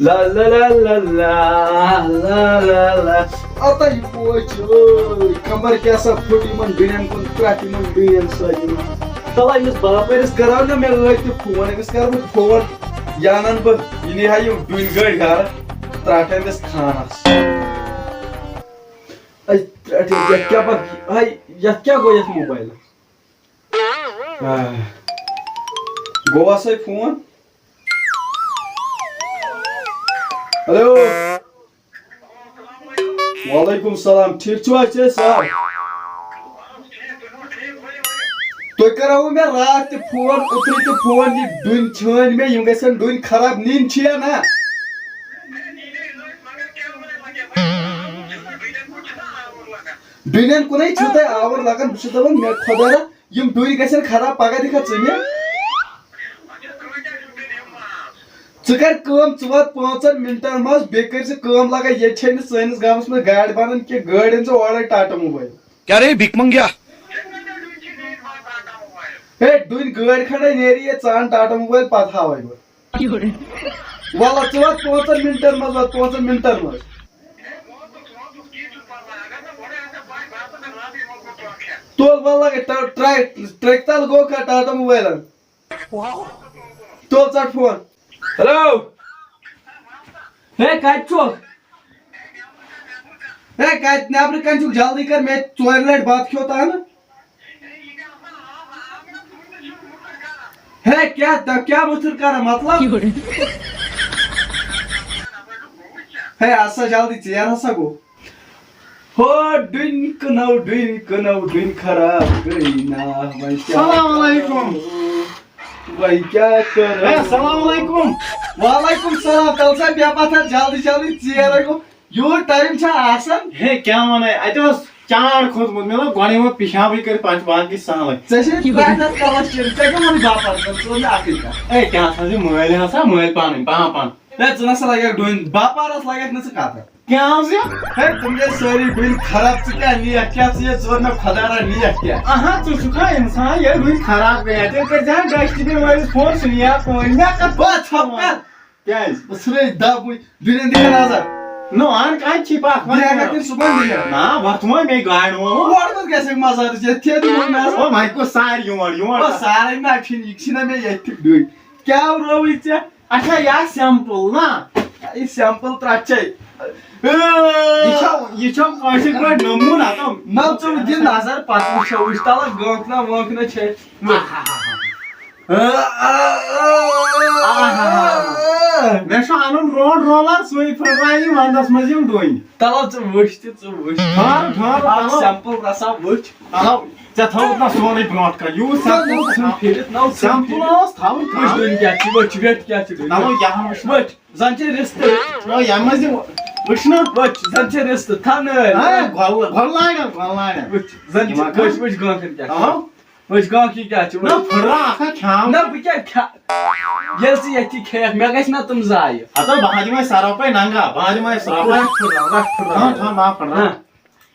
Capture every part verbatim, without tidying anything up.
لا لا لا لا لا لا لا لا. اَتَے بوے چھِ، ٲے، کمر کیٛاہ سا پھُٹ یِمن ڈُنٮ۪ن کُن پرٛٮ۪تھ یِمن ڈُنٮ۪ن سۭتۍ یِمن. تَلہٕ أمِس باپٲرِس کَرو نہ مےٚ ٲدۍ تہِ فون، أمِس کَرٕ بہٕ فون، یہِ اَنَن بہٕ، یہِ نِہا یِم ڈُنۍ گٲڑۍ گَرٕ، ترٛٹھ أمِس خانَس. اَے ترٛٹھ، یَتھ کیٛاہ پَتہٕ، ہاے، یَتھ کیٛاہ گوٚو یَتھ موبایلَس؟ آہ. گوٚو ہسا فون. ہیلو. وعلیکم السلام، ٹھیٖک چھِو حظ؟ چھِ أسۍ صاحب. تۄہہِ کَرو مےٚ راتھ تہِ فون، اوترٕ تہِ فون، یہِ ڈُنۍ چھٲنۍ مےٚ، یِم گژھن ڈُنۍ خراب، نِنۍ چھِ یا نہ؟ ڈُنٮ۪ن کُنے چھُ تۄہہِ آوُر لگان، بہٕ چھُس دَپان، مےٚ خۄدا را، یِم ڈُنۍ گژھن خراب، پگاہ دِکھا ژٕ مےٚ؟ ژٕ کر کٲم، ژٕ وات پانٛژن منٹن منٛز، بیٚیہِ کٔرۍ زِ کٲم، لگا ییٚتہِ چھے نہٕ سٲنِس گامس منٛز گاڑِ بنان کینٛہہ، گٲڑۍ أنۍ زِ اورے ٹاٹا موبایل. کیا رے بھیک منگیا؟ ہے، ڈُنۍ گٲڑۍ کھنڈے نیری ییٚتہِ، ژٕ اَن ٹاٹا موبایل، پتہٕ ہاوے بہٕ. وَلہٕ ژٕ وات پانٛژن منٹن منٛز، وات پانٛژن منٹن منٛز. تُل وَلہٕ لگے ٹا-، ٹرٛاے، ٹرٛکہِ تَل گوٚو کھا ٹاٹا موبایلن. تُل ژَٹ فون. ہیلو. ہے، کَتہِ چھُکھ؟ ہے، کَتہِ نٮ۪برٕ کَنہِ چھُکھ؟ جلدی کر، مےٚ ژورِ لَٹہِ بَتہٕ کھیوٚو تَنہٕ. ہے، کیٛاہ، تۄہہِ کیٛاہ مُتھُر کران، مطلب؟ ہے، اَسا جلدی، ژیر ہسا گوٚو. ہو، ڈُنۍ کٕنو، ڈُنۍ کٕنو، ڈُنۍ خراب گٔے نا، وۄنۍ کیٛاہ السلام علیکم. کرو؟ وۄنۍ کیٛاہ کرو؟ ہے، السلام علیکم. وعلیکم السلام، تَلہٕ سا بیٚہہ پَتھر، جلدی جلدی، ژیر ہے گوٚو. یوٗت ٹایم چھا آسان؟ ہے، کیٛاہ وَنَے، اَتہِ اوس چار کھوٚتمُت، مےٚ لوٚگ گۄڈَے وۄنۍ پِشابٕے کٔرِتھ، پَتہٕ چھُ باقٕے سہلٕے. ژےٚ چھے پرٛٮ۪تھ رٮ۪تہٕ کَلَس چیٖرِتھ، ژےٚ کیٛاہ ووٚنُے باپارَس؟ ژٕ وَن مےٚ اَکٕے کَتھ. ہے، کیٛاہ سا چھِ مٲلۍ آسان، مٲلۍ پانَے، پانہٕ پانہٕ. ہے، ژٕ نہ سا لَگَکھ ڈوٗنۍ، باپارَس لَگَکھ نہٕ ژٕ کَتھٕ. کیٛاہ حظ یہِ؟ ہے، تِم گٔے سٲری ڈوٗنۍ خراب، ژٕ کیٛاہ نِیَکھ کیٛاہ؟ ژٕ یہِ، ژٕ وَن مےٚ خۄدا را نِیَکھ کیٛاہ؟ اَہَن، ژٕ چھُکھا اِنسان، ییٚلہِ ڈوٗنۍ خراب گٔے، تیٚلہِ کٔرۍ زِ ہا ڈسٹ بِن وٲلِس فون، سُہ نِیہِ ہا کُنہِ. مےٚ کَتھ، بہٕ ژھۄپہٕ کَتھ. کیٛازِ؟ بہٕ ژھٕنَے دَب وٕنۍ، دُنیا دِکھ نظر. نہ، اَہَن کَتہِ چھی پَکھ وَتھ؟ دِیا کَتہِ سُہ بَنٛد دِیا؟ نہ، وَتھ وۄنۍ مے گاڑِ ووٚن. اورٕ کَتھ گژھِ مےٚ مَزٕ اَتھ ژےٚ تھے دِمو مےٚ اَتھ. او، وۄنۍ کُس سارِ یور، یور او، کَتھ؟ سارے نہ چھِنہٕ، یہِ چھِنہ مےٚ ییٚتہِ ڈُنۍ. کیٛاہ رووُے ژےٚ؟ اچھا، یا سیمپل نا؟ یہِ سیمپل ترٛٹھ چھے. یہِ چھا، یہِ چھا کٲشِر پٲٹھۍ نموٗنہٕ؟ ہتو نہ، ژٕ دِ نظر، پتہٕ وٕچھو، وٕچھ تلہٕ گٲنٛکھ نا وٲنٛکھ نا چھے. آہا۔ مےٚ چھُ اَنُن روڈ رولر، سُے پھٕٹراوِ ونٛدس منٛز یِم ڈوٗنۍ۔ تلو ژٕ وٕچھ تہِ، ژٕ وٕچھ۔ ٹھہر، ٹھہر، اکھ تلو۔ سیمپل رژھا وٕچھ۔ تلو، ژےٚ تھوٚوُتھ نا سورُے برونٛٹھ کَنہِ؟ یوٗت سیمپل ژٕ ژھٕن پھِرِتھ، نہ ژٕ ژھٕن سیمپل پھِرِتھ۔ اوس تھاوُن وٕچھ کانٛہہ۔ ڈوٗنۍ کیٛاہ چھِ، وٕچھ ویٹ کیٛاہ چھِ ڈوٗنۍ۔ تلو، یہِ ہا وٕچھ۔ وٕچھ، زن چھِ رِستہٕ۔ نہ، یَتھ منٛز یِم وٕچھ نا۔ وٕچھ، زن چھِ رِستہٕ، تھاو نٲرۍ۔ ہاں، گۄل-، گۄلہٕ لاڑٮ۪ن، گۄلہٕ لاڑٮ۪ن۔ وٕچھ، زن چھِ، یِم ہا وٕچھ، وٕچھ گٲنٛکھن کیٛاہ چھِ۔ تلو۔ وٕچھ گاکھی کیٛاہ چھُ، نہ، وٕچھ۔ پھٕٹراو اکھ ہا کھیٛاو۔ نہ، بہٕ کیٛاہ کھیٛا-، ییٚلہِ ژٕ ییٚتھی کھیٚیَکھ، مےٚ گژھِ نہ تِم ضایہِ۔ ہتو، بہٕ ہا دِمے سرو پے ننگا، بہٕ ہا دِمے سرو پے۔ رَٹھ پھٕٹراو، رَٹھ پھٕٹراو۔ تھاو، تھاو، ما پھٕٹراو۔ ہاں۔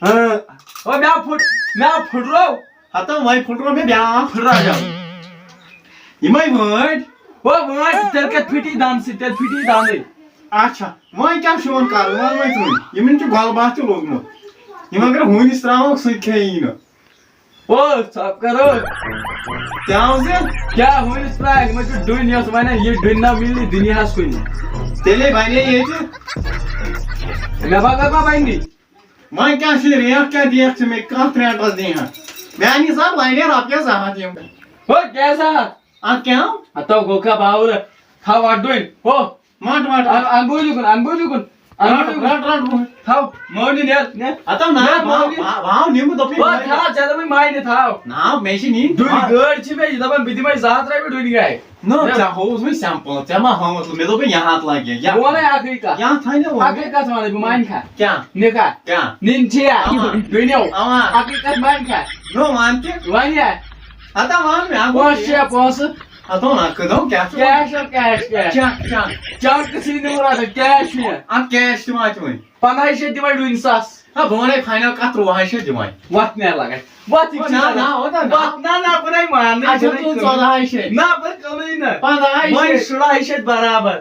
ہاں۔ او، مےٚ پھُٹ-، مےٚ پھٕٹرو۔ ہتو، وۄنۍ پھٕٹرو مےٚ بیٛاکھ۔ پھٕٹراو جلدی۔ یِمے وٲنٛٹۍ۔ او، وٲنٛٹۍ، تیٚلہِ کتہِ پھٕٹی دنہٕ سۭتۍ، تیٚلہِ پھٕٹی دنٛدٕے۔ اچھا، وۄنۍ کیٛاہ چھُ یِمن کرُن؟ وۄنۍ، وۄنۍ ژٕ وۄنۍ۔ یِمن چھُ گۄلہٕ باتھ تہِ لوٚگمُت۔ یِم اگر ہوٗنِس ترٛاوہوکھ، سُہ تہِ کھیٚیی نہٕ۔ او، ژھۄپ کر۔ کیٛاہ اوس یہِ؟ کیٛاہ ہوٗنِس ترٛاوکھ؟ یِمن چھُ ڈُنۍ، یۄس وَنان، یہِ ڈُنۍ نا مِلہِ دُنیاہَس کُنہِ۔ تیٚلے بَنے ییٚتہِ۔ مےٚ باسان ما بَنہِ۔ وۄنۍ کیٛاہ چھُ ریٹ کیٛاہ دِیَکھ ژٕ مےٚ؟ کَتھ ریٹَس دِیہِ ہا؟ میٛانہِ حِساب لَگہِ رۄپیَس زٕ ہَتھ یِم۔ ہو، کیٛاہ زٕ ہَتھ؟ اَتھ کیٛاہ؟ ہَتو گوٚو کھا باوُل؟ تھاو اَتھ ڈُنۍ۔ ہو۔ مٹ، مٹ۔ اَن-، اَن بوٗجوٗ کُن، اَن بوٗجوٗ کُن، اَن رٹ، بوٗجوٗ کُن۔ رٹ، رٹ برونٛہہ۔ تھاو، مٲنِو نیر، نیر۔ ہتا نا، نیر، بھاو، مٲنِو۔ بھاو، بھاو نِمہٕ دوٚپُے بہٕ مٲنِو۔ تھاو، ژےٚ دوٚپُے ماینہِ تھاو۔ نا، مےٚ چھِ نِنۍ۔ دُنۍ گٲڑۍ چھِ مےٚ، یہِ دَپان بہٕ دِمَے زٕ ہَتھ رۄپیہِ دُنۍ گاڑِ۔ نہ، نیر۔ ژےٚ ہووُس وۄنۍ سیمپل، ژےٚ ما ہٲوتھ؟ مےٚ دوٚپُے یہِ ہَتھ لَگہِ، یہِ۔ بہٕ وَنَے اَکٕے کَتھ۔ یہِ ہَتھ تھاونہِ ووٚن مےٚ۔ اَکٕے کَتھ وَنَے بہٕ، مانہِ کھا؟ کیٛاہ؟ نِکاح۔ کیٛاہ؟ نِنۍ چھِ یا؟ اَوا۔ دُنیو۔ اَوا۔ اَکٕے کَتھ مانہِ کھا؟ نہ، وَن تہِ۔ وَن یا؟ ہتا وَن مےٚ، ہا، پونٛسہٕ چھِ یا پونٛسہٕ؟ ہتو نا، کٔدو، کیٛاہ چھُ؟ کیش اور کیش، کیش۔ چک، چک۔ چک کسی نے بولا تھا، کیش میں۔ اَتھ کیش تہِ واتہِ وۄنۍ۔ پنٛداہے شیٚتھ دِمے ڈوٗنۍ ساس۔ ہا، بہٕ وَنَے فاینل کَتھ، تُرٛوہَے شیٚتھ دِمَے۔ وَتھ نیر لگے۔ وَتھ یہِ او، چھِ نہ، لگان۔ نہ، او، نہ، نہ۔ وَتھ، نہ، نہ، بہٕ نَے ماننٕے، اچھا، بہٕ نَے تُل کٕنہٕ۔ ژۄدہَے شیٚتھ۔ نہ، بہٕ کٕنٕے نہٕ۔ پنٛداہَے وۄنۍ شیٚتھ۔ شُراہَے شیٚتھ برابر۔